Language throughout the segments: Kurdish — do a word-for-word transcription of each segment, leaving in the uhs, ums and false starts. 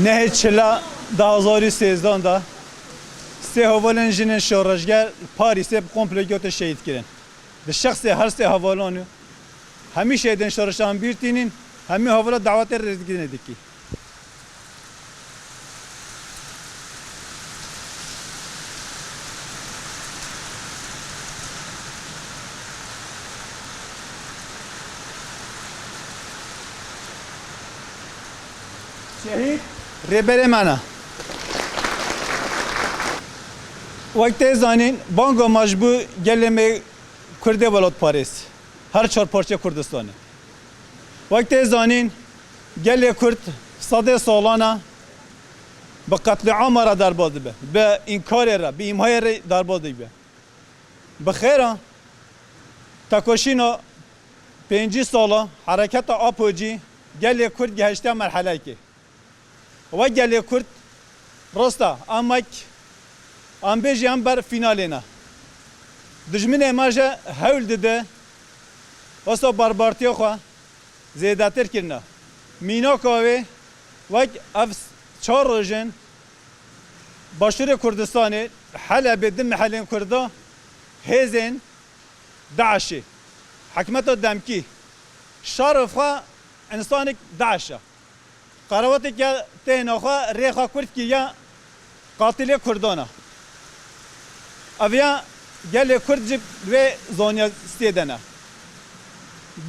Nehê çila du hazar û sêzdeh de sê hevalên jinên şoreşger li Parîsê bi komple gotin şehîd kirin. Di şexsê her sê hevalan û hemî şehîdên şoreşan bîr tînîn, hemî hevala dawetê rêzgirînê dikî. Şehîd rêberê me ne. Wek tê zanîn, banga me ji bo gelê me Kurdê welatparêz, her çar parçeyê Kurdistanê. Wek tê zanîn, gelê Kurd sedê salan e bi qetlîama re derbas dibe, bi înkarê re, bi îmhayê re derbas dibe. Bi xêra tekoşîna pêncî sala hereketa Apo jî gelê Kurd gihiştiye merheleyekê. We gelê Kurd, rast e, em wek, em bêjî em ber fînalê ne. Dijminê me jî hewl dide wisa barbartiya xwe zêdetir kirine. Mînaka wê, wek ev çar roj in Başûrê Kurdistanê, Helebê, du mihelên Kurda, hêzên DAIŞê, hikmeta demkî, şerê xwe însanek DAIŞ e. Qerewatekê têna xwe rê xwe kurt kiriye, qatilê Kurdan e. Ev ya gelê Kurd jî wê zaniya stê de ne.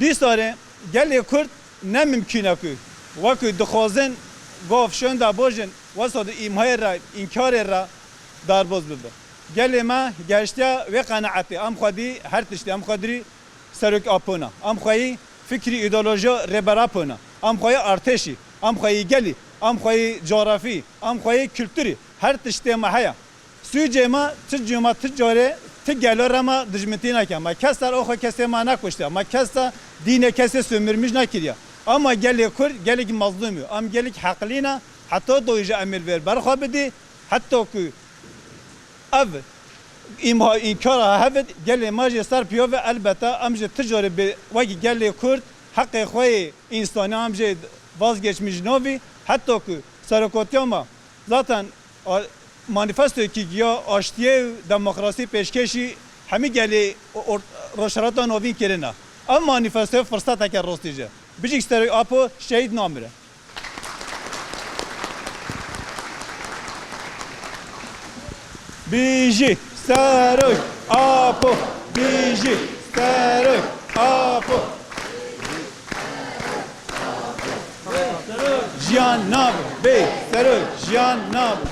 Dîsa rê gelê Kurd ne mimkün e ku wekî dixwazin gav şenda bojin, wesa di îmhayê re, înkarê re derbas bibe. Gelê me gehiştiye wê qenaetê. Em xwedî her tiştê, em xwedî serok Apo ne. Em xweyî fikrî, îdeolojiya rêber Apo ne. Em xweyî artêşî, em xweyî gelî, em xweyî coğrafî, em xweyî kulturî. Her tiştê me heye. Sûcê me, ti cuma, ti carê, ti gelo re me dijmitî neke. Me kes ser oxo kesê me nekuştiye. Me kes ser dînê kesê sömürmüş nekiriye. Ama gelê Kurd, gelek mezlûm yo. Em gelek heqlî ne. Heta doyê ji emir ver berxwe bidî. Heta ku ev îmha înkara hevit gelê me jê ser piya ve, elbette em ji ti carê bê wekî gelê Kurd heqê xwe yê însanî em jê vazgeçmîş navî, heta ku serokotiya me zaten a-, manîfestoyekî ya aştiyê û demokrasî pêşkêşî hemî gelê or-, Rojhilata Navîn kirine. Ev manîfestoya firseteke rastî jî. Bijîk Serok Apo şehîd namire. Bijî Serok Apo! Bijî Serok Apo! Jiyan nabe, bê Serok jiyan nabe.